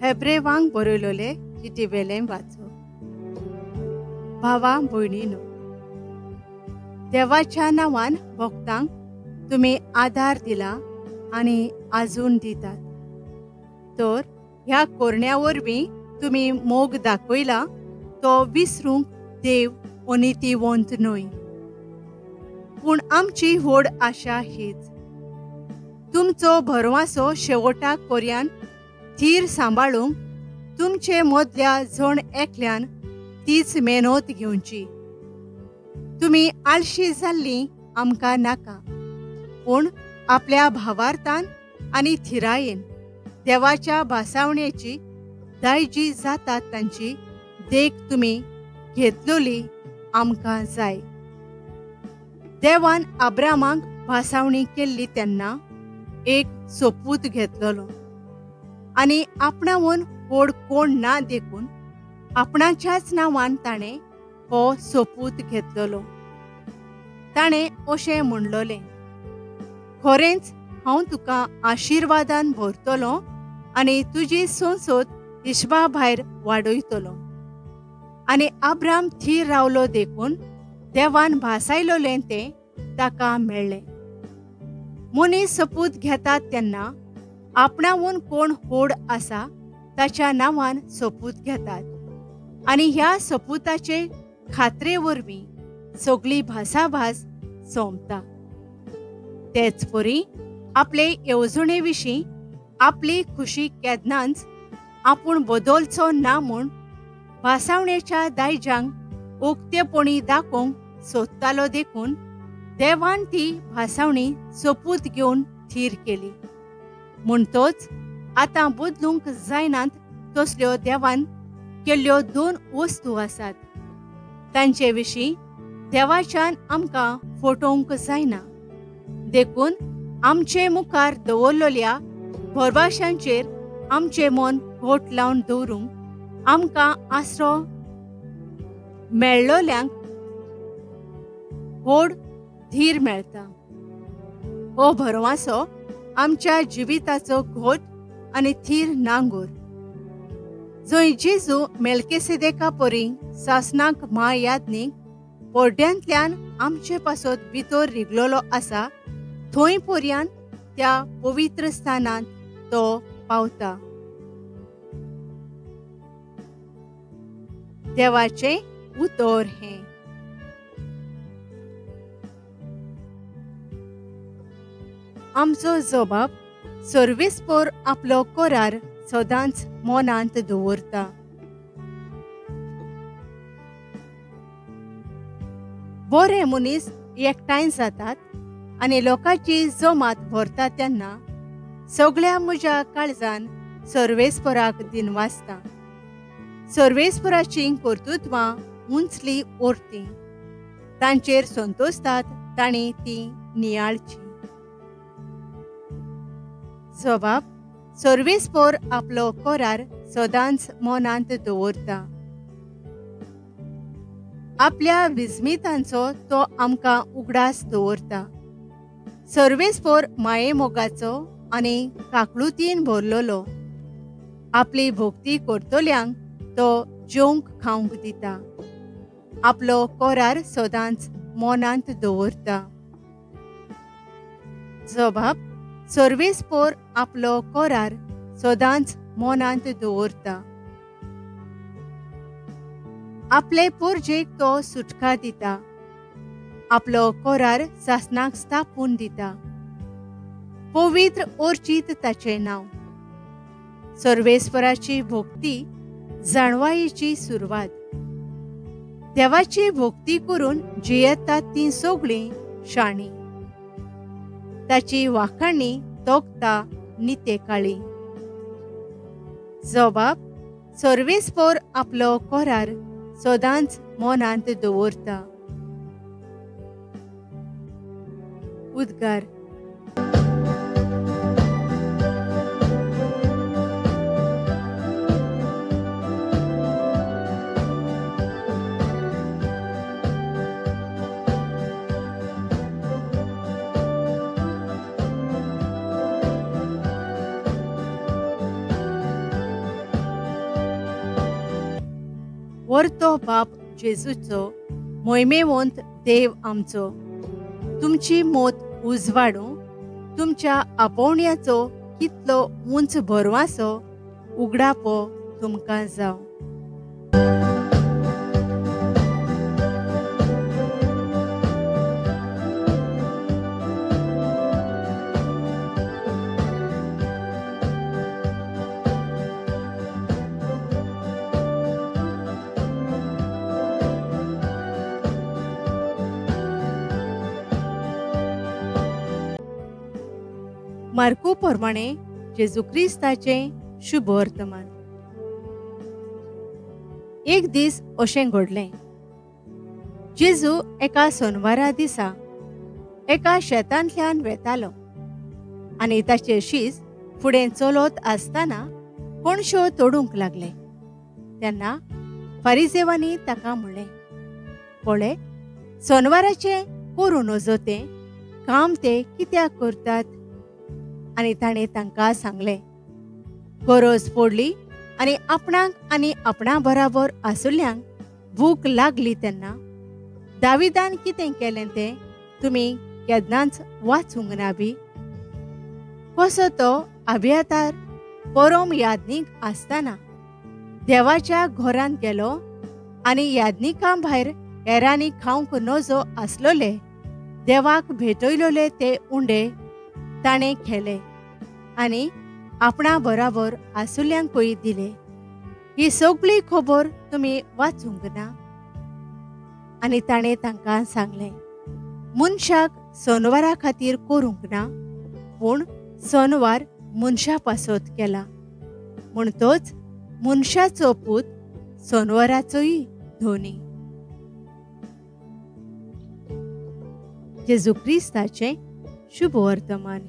हेब्रेवांक बरयलोले चिटी वेलें वाचो. भावा भयणीनो, देवाच्या नांवान भक्तांक तुमी आदार दिला आनी आजून दितात, तर ह्या कोरण्या वरवीं तुमी मोग दाखयला तो विसरूंक देव अनितीवंत न्हय. पूण आमची व्हड आशा हीच, तुमचो भरवासो शेवटाक पर्यान थीर सांबाळूंक तुमचे मदल्या जण एकल्यान तीच मेहनत घेवची. तुमी आळशी जाल्लीं आमकां नाका, पूण आपल्या भावार्थान आनी थिरायेन देवाच्या भासावणेची दायजी जातात तांची देख तुमी घेतलोली आमकां जाय. देवान आब्रामाक भासावणी केल्ली तेन्ना एक सोपूत घेतलोलो आनी आपणावन व्हड कोण ना देखून आपणाच्याच नांवान ताणें हो सोपूत घेतलोलो. ताणें अशें म्हणलोलें, खरेंच हांव तुका आशिर्वादान भरतलो आनी तुजी संसद हिशबा भायर वाडयतलो. आनी आब्राम थीर रावलो देखून देवान भासायलोलें तें ताका मेळ्ळें. मनीस सोपूत घेतात तेन्ना आपणावून कोण व्हड आसा ताच्या नांवान सोपूत घेतात आनी ह्या सोपुताचे खात्रे वरवीं सगळी भासाभास सोंपता. तेच परी आपले येवजणे विशीं आपली खुशी केन्नाच आपूण बदलचो ना म्हूण भासावणेच्या दायजांक उक्तेपणी दाखोवंक सोदतालो देखून देवान ती भासावणी सोपूत घेवन थीर केली. म्हणटोच आतां बदलूंक जायनात तसल्यो देवान केल्ल्यो दोन वस्तू आसात, तांचे विशीं देवाच्यान आमकां फटोवंक जायना. देखून आमचे मुखार दवरलेल्या भरवाशांचेर आमचें मन घोट लावन दवरूंक आमकां आसरो मेळ्ळोल्यांक व्हड धीर मेळटा. हो भरवासो आमच्या जिविताचो घोट आनी थीर नांगोर, जंय जेजू मेलकेसेदेका परी सासनाक म्हायाज्ञीक पोड्यांतल्यान आमचे पासत भितर रिगलोलो आसा, थंय पर्यान त्या पवित्र स्थानांत तो पावता. देवाचें उतर हें. आमचो जबाब सर्वेस्पोर आपलो करार सदांच मनांत दवरता. बरे मनीस एकठांय जातात आनी लोकांची जमात भरता तेन्ना सगळ्या म्हज्या काळजान सर्वेस्पराक दिनवासता. सर्वेस्पराचीं कर्तृत्वां उंचली ओरतीं, तांचेर संतोषतात तांणी तीं नियाळची. जबाब सर्वेस्पोर आपलो करार सदांच मनांत दवरता. आपल्या विस्मितांचो तो आमकां उगडास दवरता. सर्वेस्पोर मायेमोगाचो आनी काकळुतीन भरलोलो, आपली भक्ती करतल्यांक तो जेवंक खावंक दिता. आपलो करार सदांच मनांत दवरता. जबाब सर्वेस्पोर आपलो करार सदांच मनांत दवरता. आपले पोरजेक तो सुटका दिता, आपलो करार सासनाक स्थापून दिता. पवित्र ओर्चीत ताचें नांव. सर्वेस्पराची भक्ती जाणवायेची सुरवात. देवाची भक्ती करून जियेतात तीं सगळीं शाणी, ताची वाखाणी तोखता नितेकाळी. जबाब सर्वेस्पोर आपलो करार सदांच मनांत दवरता. उद्गार. परतो बाप जेजूचो मोहिमेवंत देव आमचो तुमची मोत उजवाडूं तुमच्या आपोवण्याचो कितलो उंच भरवासो उगडापो तुमकां जावं। मार्कू प्रमाणे जेजू क्रिस्ताचें शुभ वर्तमान। एक दीस अशें घडलें, जेजू एका सोनवारा दिसा एका शेतांतल्यान वेतालो आनी ताचे शीस फुडें चलत आसतना कोणश्यो तोडूंक लागले। तेन्ना फारिजेवांनी ताका म्हणलें, पळय सोनवाराचें करूं नजो तें काम ते कित्याक करतात? आनी ताणें तांकां सांगलें, गरज पडली आनी आपणाक आनी आपणा बराबर आसुल्ल्यांक भूक लागली तेन्ना दाविदान कितें केलें तें तुमी केन्नाच वाचूंक ना बी? कसो तो अभियातार परम याज्ञीक आसतना देवाच्या घरांत गेलो आनी याज्ञिकां भायर हेरांनी खावंक नजो आसलोले देवाक भेटयलोले ते उंडे ताणें खेले आनी आपणा बराबर आसुल्ल्यांकूय दिले। ही सगळी खबर तुमी वाचूंक ना? आनी ताणें तांकां सांगलें, मनशाक सोनवारा खातीर करूंक ना, पूण सोनवार मनशा पासत केला, म्हणटच मनशाचो पूत सोनवाराचोय धोनी। जेजू क्रिस्ताचें शुभ वर्तमान।